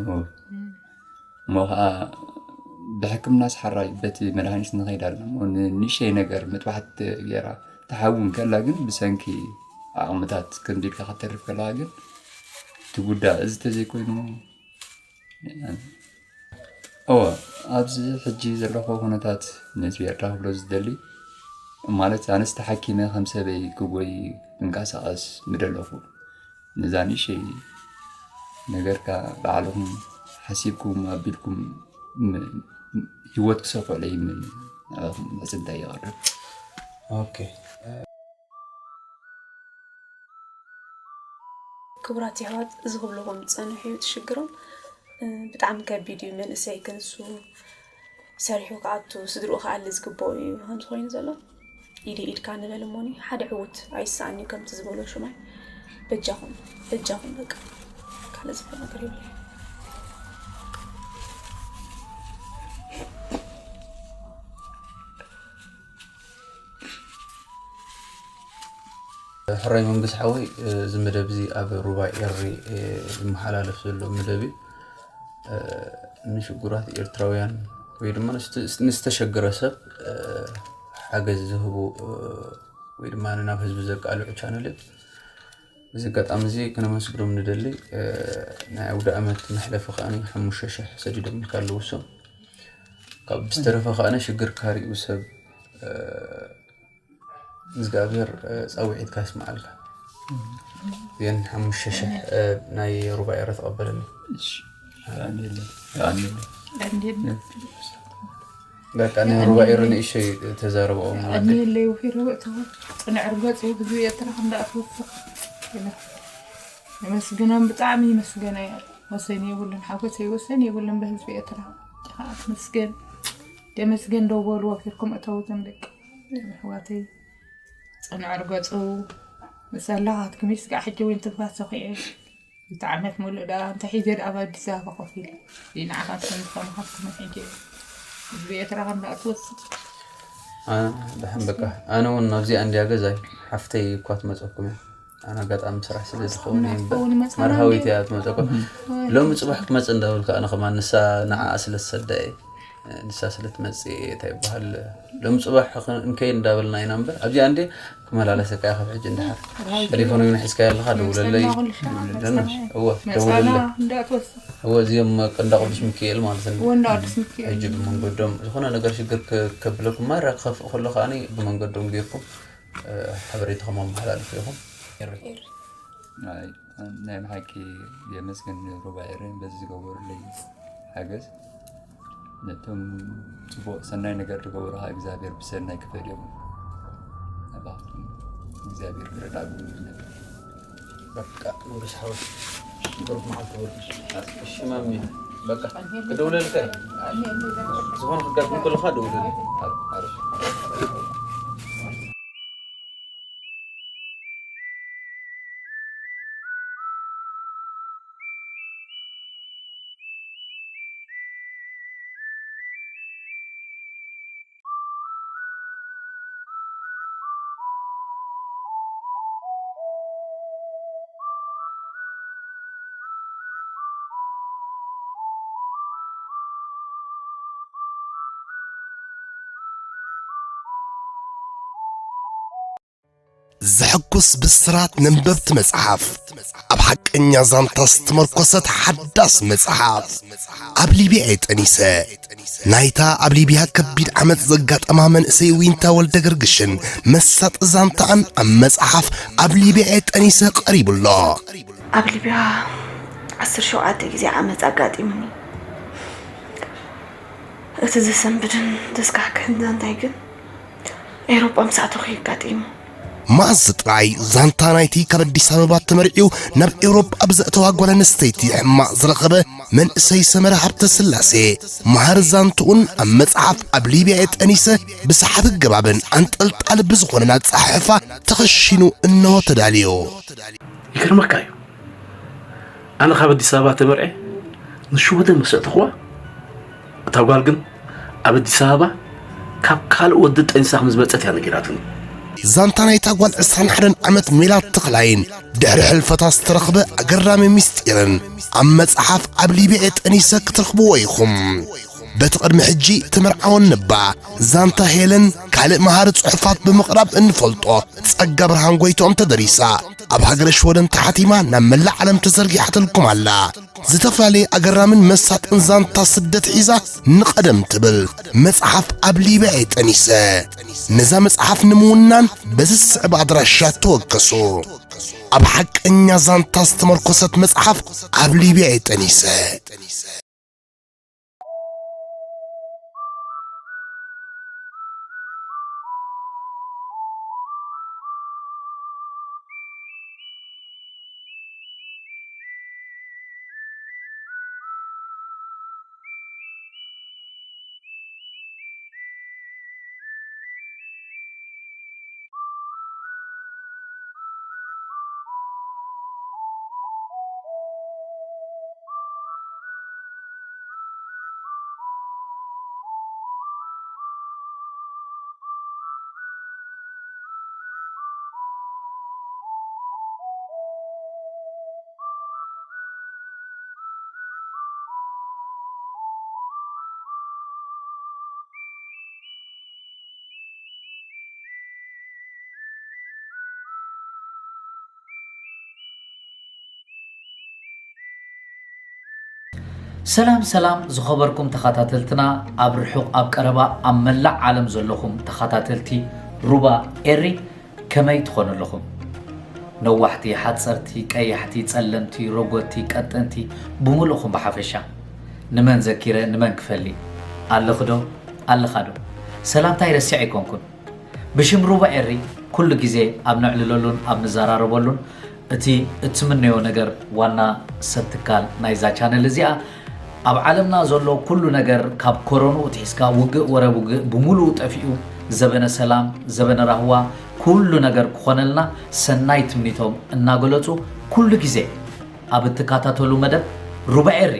እሞ ከዓ ብሕክምና ስሓራይ በቲ መድሃኒት ንኸይድ ኣለና እሞ ንንእሽተይ ነገር መጥባሕቲ ገይራ ትሓዊ እንከላ ግን ብሰንኪ ዓቕምታት ከምዚ ኢልካ ከተርፍ ከለካ ግን ትጉዳእ እዚ ተዘይኮይኑ እወ ኣብዚ ሕጂ ዘለኹ ኩነታት ነዚ ኤርትራ ክብሎ ዝደሊ ማለት ኣነስ ተሓኪመ ከም ሰበይ ክጎይ ክንቀሳቐስ ምደለኹ ነዛ ንእሽተይ ነገርካ ባዕልኹም ሓሲብኩም ኣቢልኩም ም- ም- ህይወት ክሰፍዑለይ ምን ንዕኹም ምሕጽንታ ይቐርብ ኦኬ ክቡራት የሕዋት እዚ ክብልኹም ዝጸንሑ እዩ እቲ ሽግሮም ብጣዕሚ ከቢድ እዩ መንእሰይ ክንሱ ሰሪሑ ክኣቱ ስድርኡ ክኣሊ ዝግብኦ እዩ ከምዚ ኮይኑ ዘሎ ኢደ ኢድካ ንበል እሞኒ ሓደ ዕውት ኣይስኣን እዩ ከምቲ ዝበሎ ሽማይ በጃኹም በጃኹም በቃ ካልእ ዝበሎ ነገር የብለይ ሕራይ መንግስ ሓወይ እዚ መደብ እዚ ኣብ ሩባ ኤሪ ዝመሓላለፍ ዘሎ መደብ እዩ ንሽጉራት ኤርትራውያን ወይ ድማ ንዝተሸገረ ሰብ ሓገዝ ዝህቡ ወይ ድማ ናብ ህዝቢ ዘቃልዑ ቻነል እዩ እዚ ኣጋጣሚ እዚ ክነመስግኖም ንደሊ ናይ ኣውደ ኣመት መሕለፊ ከዓ ሓሙሽተ ሽሕ ሰዲዶም ኢልካ ኣለዉ እሶም ካብ ዝተረፈ ከዓ ሽግር ካሪኡ ሰብ እግዚኣብሔር ፃውዒትካ የስምዓልካ እዚአን ሓሙሽተ ሽሕ ናይ ሩባ ኤረ ተቐበለኒ በቃ ናይ ሩባ ኤረ ንእሸይ ተዛረበኦም ኣድንየለይ ውሒድ ርእትዎ ፅንዕ ርገፁ ህዝቢ ኤርትራ ክንዳ ኣትወስኽ የመስግኖም ብጣዕሚ ይመስገና ወሰን የብሉን ሓጎሰይ ወሰን የብሉን ብህዝቢ ኤርትራ ከዓ ትመስገን ደመስገን ደው በሉ ወፊርኩም እተውትን ደቂ ኣሕዋተይ ፅንዕ ርገፁ ምስ ኣላኻትኩም ይስጋዕ ሕጂ እውን ትግባስ ሰኺዐ። ክልተ ዓመት ሙሉእ ደኣ እንተ ሒዘ ደኣ ኣብ ኣዲስ ኣበባ ኮፍ ኢለ። ይንዓኻትኩም ዝኸምኻትኩም ሕጂ ህዝቢ ኤርትራ ከም ደኣ ትወስድ። ኣነ ደሓን በቃ። ኣነ እውን ናብዚኣ እንድያ ገዛይ ሓፍተይ እኳ ትመፀኩም እያ። ኣነ ኣጋጣሚ ስራሕ ስለ ዝኸውን እዩ እምበር መርሃዊት እያ ትመፀኩም። ሎሚ ፅባሕ ክመፅእ እንዳበልካ ኣነ ከማን ንሳ ንዓኣ ስለ ዝሰዳ እየ። ንሳ ስለ ትመፅእ እየ እንታይ ይበሃል ሎሚ ፅባሕ እንከይ እንዳበልና ኢና እምበር ኣብዚኣ እንዴ ክመላለሰካ እየ ካብ ሕጂ እንድሓር። ቴሌፎን እውን ሒዝካዮ ኣለኻ ደውለለይ። እወ ደውለለይ። እወ እዚኦም ቀንዳ ቅዱስ ሚካኤል ማለት ነው። ሕጂ ብመንገዶም ዝኾነ ነገር ሽግር ከብለኩም ማራ ክኸፍእ ከሎ ከዓኒ ብመንገዶም ጌርኩም ሓበሬታኹም ኣመሓላልፉ ኢኹም። ናይ ብሓቂ የመስግን ሩባ ኤረን በዚ ዝገበሩለይ ሓገዝ። ነቶም ጽቡቕ ሰናይ ነገር ዝገበሩ ኸዓ እግዚኣብሔር ብሰናይ ክፈልዮም። ኣባኹም እግዚኣብሔር ክረዳእኩም ይብል ነበር። በቃ መንግስቲ ሓወይ ብሩክ መዓልቲ ወዲ። እሺ ማሚ በቃ ክደውለልካ እየ። ዝኾነ ክጋጥም ከለኻ ደውለልካ። ዘሐጉስ ብስራት ነንበብቲ መጽሓፍ፣ ኣብ ሓቀኛ ዛንታ ዝተመርኮሰት ሓዳስ መጽሓፍ። ኣብ ሊብያ እየ ጠኒሰ። ናይታ ኣብ ሊብያ ከቢድ ዓመጽ ዘጋጠማ መንእሰይ ዊንታ ወልደገርግሽን መሳጢ ዛንታኣን ኣብ መጽሓፍ ኣብ ሊብያ እየ ጠኒሰ ቀሪቡ ኣሎ። ኣብ ሊብያ ዓሰርተ ሸውዓተ ግዜ ዓመጽ ኣጋጢሙኒ። እቲ ዘሰንብድን ዘስካሕክሕን ዛንታይ ግን ኤውሮጳ ምስ ኣተኹ እዩ ኣጋጢሙ። መኣዝ ጥራይ ዛንታ ናይቲ ካብ ኣዲስ ኣበባ ተመርዕዩ ናብ ኤውሮጳ ብዘእተዋ ጓል ኣንስተይቲ ሕማቕ ዝረኸበ መንእሰይ ሰመረ ሃብተስላሴ መሃሪ ዛንትኡን ኣብ መጽሓፍ ኣብ ሊብያ እየ ጠኒሰ ብሰሓቢ ኣገባብን ኣንጠልጣሊ ብዝኾነን ኣጸሓሕፋ ተኸሺኑ እንሆ ተዳልዩ። ይገርመካ እዩ። ኣነ ካብ ኣዲስ ኣበባ ተመርዕየ ንሽወደን ምስ ኣእተኽዋ፣ እታ ጓል ግን ኣብ ኣዲስ ኣበባ ካብ ካልእ ወዲ ጠኒሳ ከም ዝመጸት እያ ነጊራትኒ። ዛንታ ናይታ ጓል ዕስራን ሓደን ዓመት ሜላት ተኽላይን ድሕሪ ሕልፈታ ዝተረኽበ ኣገራሚ ምስጢርን ኣብ መጽሓፍ ኣብ ሊብያ እየ ጠኒሰ ክትረኽብዎ ኢኹም። በቲ ቅድሚ ሕጂ ትምርዓወኒ እባ ዛንታ ሄለን ካልእ መሃሪ ጽሑፋት ብምቕራብ እንፈልጦ ጸጋብርሃን ጎይትኦም ተደሪሳ ኣብ ሃገረ ሽወደን ተሓቲማ ናብ መላእ ዓለም ተዘርጊሓትልኩም ኣላ። ዝተፈላለየ ኣገራምን መሳጥን ዛንታ ስደት ሒዛ ንቐደም ትብል መጽሓፍ ኣብ ሊብያ እየ ጠኒሰ። ነዛ መጽሓፍ ንምውናን በዚ ዝስዕብ ኣድራሻ ተወከሱ። ኣብ ሓቀኛ ዛንታ ዝተመርኮሰት መጽሓፍ ኣብ ሊብያ እየ ጠኒሰ። ሰላም ሰላም ዝኸበርኩም ተኻታተልትና ኣብ ርሑቕ ኣብ ቀረባ ኣብ መላእ ዓለም ዘለኹም ተኻታተልቲ ሩባ ኤሪ ከመይ ትኾኑ ኣለኹም? ነዋሕቲ፣ ሓጸርቲ፣ ቀያሕቲ፣ ጸለምቲ፣ ረጎድቲ፣ ቀጠንቲ፣ ብምሉእኹም ብሓፈሻ። ንመን ዘኪረ ንመን ክፈሊ? ኣለኺ ዶ? ኣለኻ ዶ? ሰላምታይ ረሲዐ ኣይኮንኩን። ብሽም ሩባ ኤሪ ኩሉ ግዜ ኣብ ነዕልለሉን ኣብ ንዘራረበሉን እቲ እትምነዮ ነገር ዋና ሰብ ትካል ናይዛ ቻነል እዚኣ ኣብ ዓለምና ዘሎ ኩሉ ነገር ካብ ኮሮንኡ ትሒዝካ ውግእ ወረ ውግእ ብምሉኡ ጠፊኡ ዘበነ ሰላም፣ ዘበነ ራህዋ፣ ኩሉ ነገር ክኾነልና ሰናይ ትምኒቶም እናገለጹ፣ ኩሉ ግዜ ኣብ እትከታተሉ መደብ ሩባ ኤሪ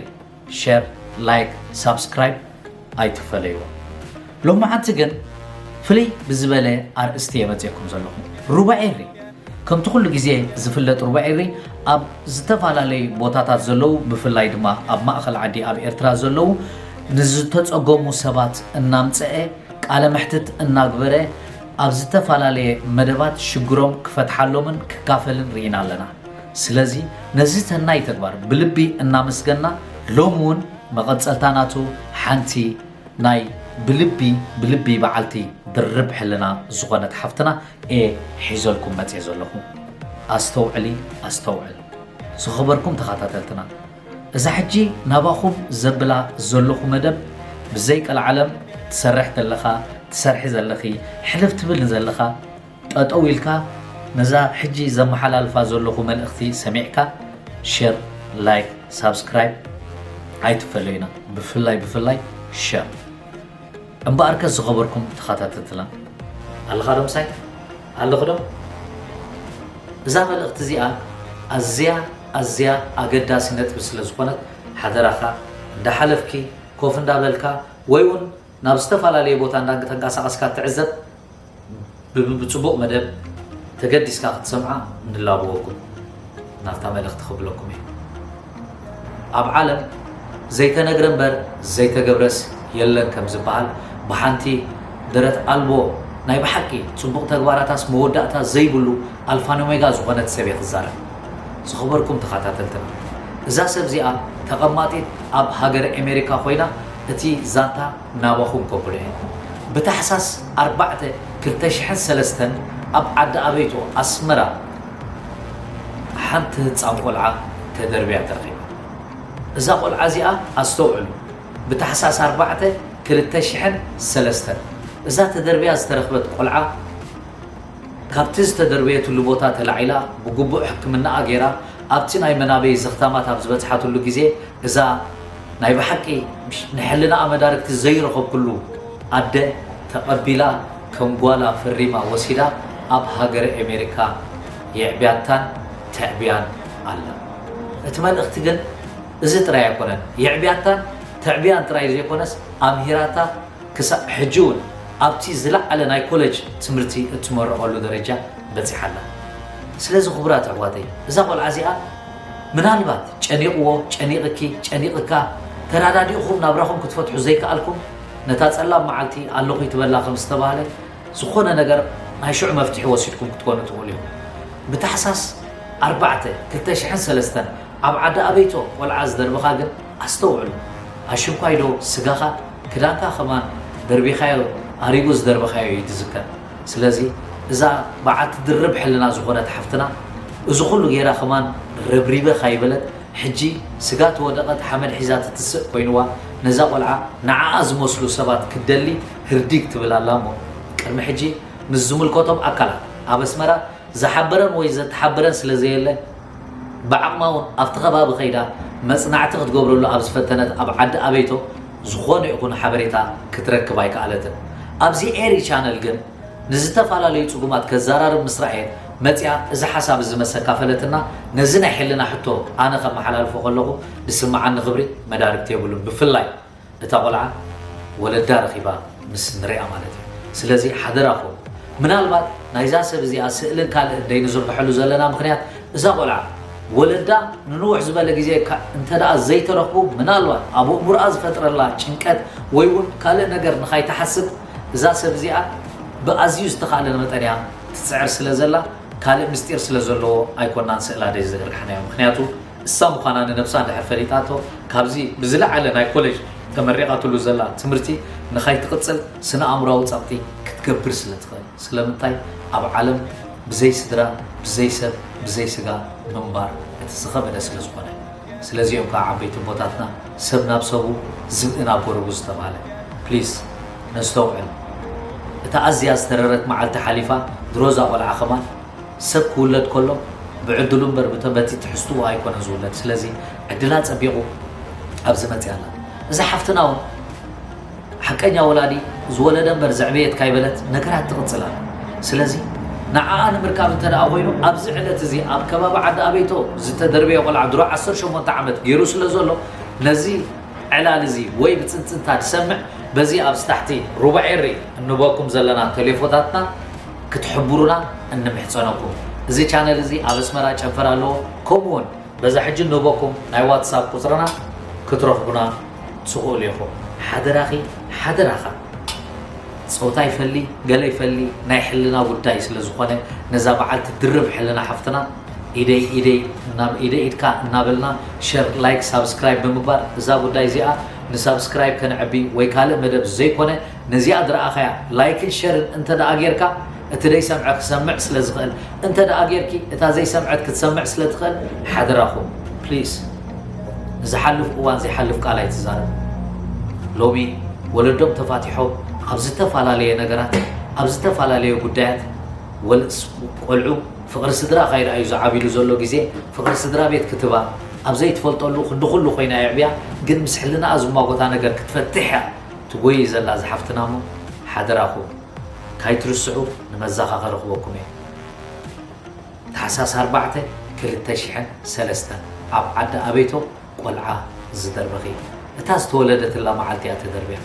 ሸር፣ ላይክ፣ ሳብስክራይብ ኣይትፈለይዎ። ሎማዓንቲ ግን ፍልይ ብዝበለ ኣርእስቲ እየ መፅየኩም ዘለኹ። ሩባ ኤሪ ከምቲ ኩሉ ግዜ ዝፍለጥ፣ ሩባ ኤሪ ኣብ ዝተፈላለዩ ቦታታት ዘለዉ፣ ብፍላይ ድማ ኣብ ማእኸል ዓዲ ኣብ ኤርትራ ዘለዉ ንዝተፀገሙ ሰባት እናምፀአ ቃለ መሕትት እናግበረ ኣብ ዝተፈላለየ መደባት ሽግሮም ክፈትሓሎምን ክካፈልን ርኢና ኣለና። ስለዚ ነዚ ሰናይ ተግባር ብልቢ እናመስገና፣ ሎሚ እውን መቐጸልታ ናቱ ሓንቲ ናይ ብልቢ ብልቢ በዓልቲ ድርብ ሕልና ዝኾነት ሓፍትና እየ ሒዘልኩም መጽየ ዘለኹ። ኣስተውዕሊ፣ ኣስተውዕል። ዝኸበርኩም ተኸታተልትና፣ እዛ ሕጂ ናባኹም ዘብላ ዘለኹ መደብ ብዘይ ቀልዓለም ትሰርሕ ዘለኻ፣ ትሰርሒ ዘለኺ፣ ሕልፍ ትብል ንዘለኻ፣ ጠጠው ኢልካ ነዛ ሕጂ ዘመሓላልፋ ዘለኹ መልእኽቲ ሰሚዕካ ሼር፣ ላይክ፣ ሳብስክራይብ ኣይትፈለዩና። ብፍላይ ብፍላይ ሼር። እምበኣርከ ዝኸበርኩም ተኸታተልትና ኣለኻ ዶ ምሳይ? ኣለኹ ዶ? እዛ መልእኽቲ እዚኣ ኣዝያ ኣዝያ ኣገዳሲ ነጥቢ ስለ ዝኾነት ሓደራኻ እንዳሓለፍኪ ኮፍ እንዳበልካ ወይ እውን ናብ ዝተፈላለየ ቦታ እንዳተንቀሳቐስካ ትዕዘብ ብ- ብጽቡቕ መደብ ተገዲስካ ክትሰምዓ ንላበወኩም። ናብታ መልእኽቲ ክብለኩም እየ። ኣብ ዓለም ዘይተነግረ እምበር ዘይተገብረስ የለን ከም ዝበሃል፣ ብሓንቲ ደረት ኣልቦ ናይ ብሓቂ ጽቡቕ ተግባራታስ መወዳእታ ዘይብሉ ኣልፋን ኦሜጋ ዝኾነት ሰብ እየ ክዛረብ። ዝኸበርኩም ተኸታተልትና፣ እዛ ሰብ እዚኣ ተቐማጢት ኣብ ሃገረ ኣሜሪካ ኮይና እቲ ዛንታ ናባኹም ከብሎ እየ። ብታሕሳስ ኣርባዕተ ክልተ ሽሕን ሰለስተን ኣብ ዓዲ ኣበይቶ ኣስመራ ሓንቲ ህጻን ቆልዓ ተደርብያ ተረኺባ። እዛ ቆልዓ እዚኣ ኣስተውዕሉ፣ ብታሕሳስ ኣርባዕተ ክልተ ሽሕን ሰለስተን እዛ ተደርብያ ዝተረኽበት ቆልዓ ካብቲ ዝተደርበየትሉ ቦታ ተላዒላ ብግቡእ ሕክምናኣ ገይራ ኣብቲ ናይ መናበይ ዘኽታማት ኣብ ዝበጽሓትሉ ግዜ እዛ ናይ ብሓቂ ንሕልናኣ መዳርግቲ ዘይረኸብኩሉ ኣደ ተቐቢላ ከም ጓላ ፈሪማ ወሲዳ ኣብ ሃገረ ኣሜሪካ የዕብያታን ተዕብያን ኣላ። እቲ መልእኽቲ ግን እዚ ጥራይ ኣይኮነን። የዕብያታን ተዕብያን ጥራይ ዘይኮነስ ኣምሂራታ ክሳብ ሕጂ እውን ኣብቲ ዝለዓለ ናይ ኮሌጅ ትምህርቲ እትመረቐሉ ደረጃ በጺሓ ኣላ። ስለዚ ክቡራት ኣሕዋተይ፣ እዛ ቆልዓ እዚኣ ምናልባት ጨኒቕዎ፣ ጨኒቕኪ፣ ጨኒቕካ፣ ተረዳዲእኹም ናብራኹም ክትፈትሑ ዘይከኣልኩም፣ ነታ ጸላም መዓልቲ ኣለኹ ይትበላ ከም ዝተባህለ፣ ዝኾነ ነገር ናይ ሽዑ መፍትሒ ወሲድኩም ክትኮኑ ትኽእሉ ኢኹም። ብታሕሳስ ኣርባዕተ ክልተ ሽሕን ሰለስተን ኣብ ዓዲ ኣበይቶ ቆልዓ ዝደርበኻ ግን ኣስተውዕሉ። ኣሽንኳይ ዶ ስጋኻ፣ ክዳንካ ከማን ደርቢኻዮ፣ ኣሪጉ ዝደርበኻዮ እዩ ዝዝከር። ስለዚ እዛ በዓልቲ ድርብ ሕልና ዝኾነት ሓፍትና እዚ ኩሉ ገይራ ከማን ረብሪበ ካይበለት፣ ሕጂ ስጋ ተወደቐት ሓመድ ሒዛ ትትስእ ኮይንዋ፣ ነዛ ቆልዓ ንዓኣ ዝመስሉ ሰባት ክትደሊ ህርዲግ ትብል ኣላ እሞ፣ ቅድሚ ሕጂ ምስ ዝምልከቶም ኣካላት ኣብ ኣስመራ ዝሓበረን ወይ ዘተሓበረን ስለ ዘየለ፣ ብዓቕማ እውን ኣብቲ ከባቢ ከይዳ መጽናዕቲ ክትገብረሉ ኣብ ዝፈተነት ኣብ ዓዲ ኣበይቶ ዝኾነ ይኹን ሓበሬታ ክትረክብ ኣይከኣለትን። ኣብዚ ኤሪ ቻነል ግን ንዝተፈላለዩ ጽጉማት ከዘራርብ ምስ ረኣየት መጺኣ እዚ ሓሳብ እዚ መስ ኣካፈለትና። ነዚ ናይ ሕልና ሕቶ ኣነ ከመሓላልፎ ከለኹ ዝስምዓኒ ክብሪ መዳርግቲ የብሉን። ብፍላይ እታ ቆልዓ ወለዳ ረኺባ ምስ ንሪኣ ማለት እዩ። ስለዚ ሓደራኹም፣ ምናልባት ናይዛ ሰብ እዚኣ ስእልን ካልእን ደይንዝርግሐሉ ዘለና ምኽንያት፣ እዛ ቆልዓ ወለዳ ንንውሕ ዝበለ ግዜ እካ እንተ ደኣ ዘይተረኽቡ፣ ምናልባት ኣብ ኣእምሮኣ ዝፈጥረላ ጭንቀት ወይ እውን ካልእ ነገር ንኻይትሓስብ፣ እዛ ሰብ እዚኣ ብኣዝዩ ዝተኻእለ መጠን እያ ትጽዕር ስለ ዘላ፣ ካልእ ምስጢር ስለ ዘለዎ ኣይኮናን ስእላ ደይ ዝርግሐናዮ። ምኽንያቱ እሳ ምዃና ንነብሳ እንድሕር ፈሊጣቶ፣ ካብዚ ብዝለዓለ ናይ ኮሌጅ ተመሪቓትሉ ዘላ ትምህርቲ ንኻይትቕጽል ስነ ኣእምሮኣዊ ጸቕጢ ክትገብር ስለ ትኽእል። ስለምንታይ? ኣብ ዓለም ብዘይ ስድራ፣ ብዘይ ሰብ፣ ብዘይ ስጋ ምንባር እቲ ዝኸበደ ስለ ዝኾነ። ስለዚኦም ከዓ ዓበይቲ ኣቦታትና፣ "ሰብ ናብ ሰቡ፣ ዝብኢ ናብ ጎረቡ" ዝተባህለ። ፕሊስ፣ ነስተውዕል። እታ ኣዝያ ዝተረረት መዓልቲ ሓሊፋ፣ ድሮ እዛ ቆልዓ ከማን ሰብ ክውለድ ከሎ ብዕድሉ እምበር ብተ-፣ በቲ ትሕዝትኡ ኣይኮነን ዝውለድ። ስለዚ ዕድላ ጸቢቑ ኣብዚ መጽያ ኣላ። እዛ ሓፍትና እውን ሓቀኛ ወላዲ ዝወለደ እምበር ዘዕበየት ካይበለት ነገራት ትቕጽል ኣላ። ስለዚ ንዓኣ ንምርካብ እንተ ደኣ ኮይኑ ኣብዚ ዕለት እዚ ኣብ ከባቢ ዓዲ ኣበይቶ ዝተደርበየ ቆልዓ ድሮ ዓሰርተ ሸሞንተ ዓመት ገይሩ ስለ ዘሎ ነዚ ዕላል እዚ ወይ ብጽንጽንታ ዝሰምዕ በዚ ኣብ ስታሕቲ ሩባ ኤሪ እንበኩም ዘለና ቴሌፎታትና ክትሕብሩና እንምሕጸነኩም። እዚ ቻነል እዚ ኣብ ኣስመራ ጨንፈር ኣለዎ። ከምኡ እውን በዛ ሕጂ እንህበኩም ናይ ዋትሳፕ ቁጽርና ክትረኽቡና ትኽእሉ ኢኹም። ሓደራኺ፣ ሓደራኻ። ጾታ ይፈሊ፣ ገለ ይፈሊ፣ ናይ ሕልና ጉዳይ ስለ ዝኾነ ነዛ በዓልቲ ድርብ ሕልና ሓፍትና ኢደይ ኢደይ እናብ-፣ ኢደይ ኢድካ እናበልና ሸር፣ ላይክ፣ ሳብስክራይብ ብምግባር እዛ ጉዳይ እዚኣ ንሳብስክራይብ ከነዕቢ ወይ ካልእ መደብ ዘይኮነ ነዚኣ ዝረኣኻያ ላይክን ሸርን እንተ ደኣ ጌርካ እቲ ዘይሰምዐ ክሰምዕ ስለ ዝኽእል፣ እንተ ደኣ ጌርኪ እታ ዘይሰምዐት ክትሰምዕ ስለ ትኽእል ሓደራኹም ፕሊስ ንዝሓልፍ እዋን ዘይሓልፍ ቃል ኣይትዛረብ። ሎሚ ወለዶም ተፋቲሖም ኣብ ዝተፈላለየ ነገራት ኣብ ዝተፈላለየ ጉዳያት ወልስ ቆልዑ ፍቕሪ ስድራ ካይረኣዩ ዝዓብሉ ዘሎ ግዜ ፍቕሪ ስድራ ቤት ክትባ ኣብ ዘይትፈልጠሉ ክንዲ ኩሉ ኮይና የዕብያ ግን ምስ ሕልናኣ ዝማጎታ ነገር ክትፈትሕ እያ ትጎይ ዘላ ዝሓፍትና እሞ ሓደራኹም ካይትርስዑ ንመዛኻ ከረኽበኩም እየ። ታሕሳስ ኣርባዕተ ክልተ ሽሕን ሰለስተን ኣብ ዓዲ ኣበይቶ ቆልዓ ዝደርበኺ እታ ዝተወለደትላ መዓልቲ እያ ተደርብያ።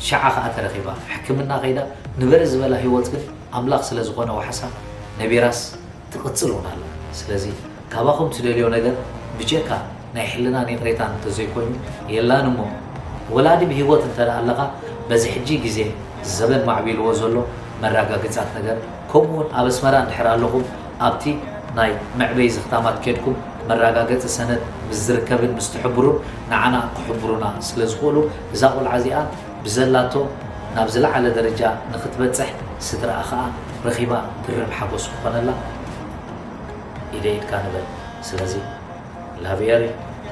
ሽዓ ኸኣ ተረኺባ ሕክምና ከይዳ ንበሪ ዝበላ ህይወት ግን ኣምላኽ ስለ ዝኾነ ዋሕሳ ነቢራስ ትቕጽል እውን ኣላ። ስለዚ ካባኹም ትደልዮ ነገር ብጀካ ናይ ሕልናን ይቕሬታን እንተዘይኮይኑ የላን እሞ ወላዲ ብህይወት እንተ ደኣ ኣለኻ በዚ ሕጂ ግዜ ዘበን ማዕቢልዎ ዘሎ መረጋገጻት ነገር ከምኡ እውን ኣብ ኣስመራ እንድሕር ኣለኹም ኣብቲ ናይ መዕበዪ ዝኽታማት ኬድኩም መረጋገጺ ሰነድ ምስ ዝርከብን ምስ ትሕብሩን ንዓና ክሕብሩና ስለ ዝኽእሉ እዛ ቆልዓ እዚኣ ብዘላቶ ናብ ዝለዓለ ደረጃ ንኽትበጽሕ ስድራኣ ኸኣ ረኺባ ድርብ ሓጎስ ክኾነላ ኢደ ኢድካ ንበል። ስለዚ love you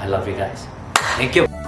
I love you guys thank you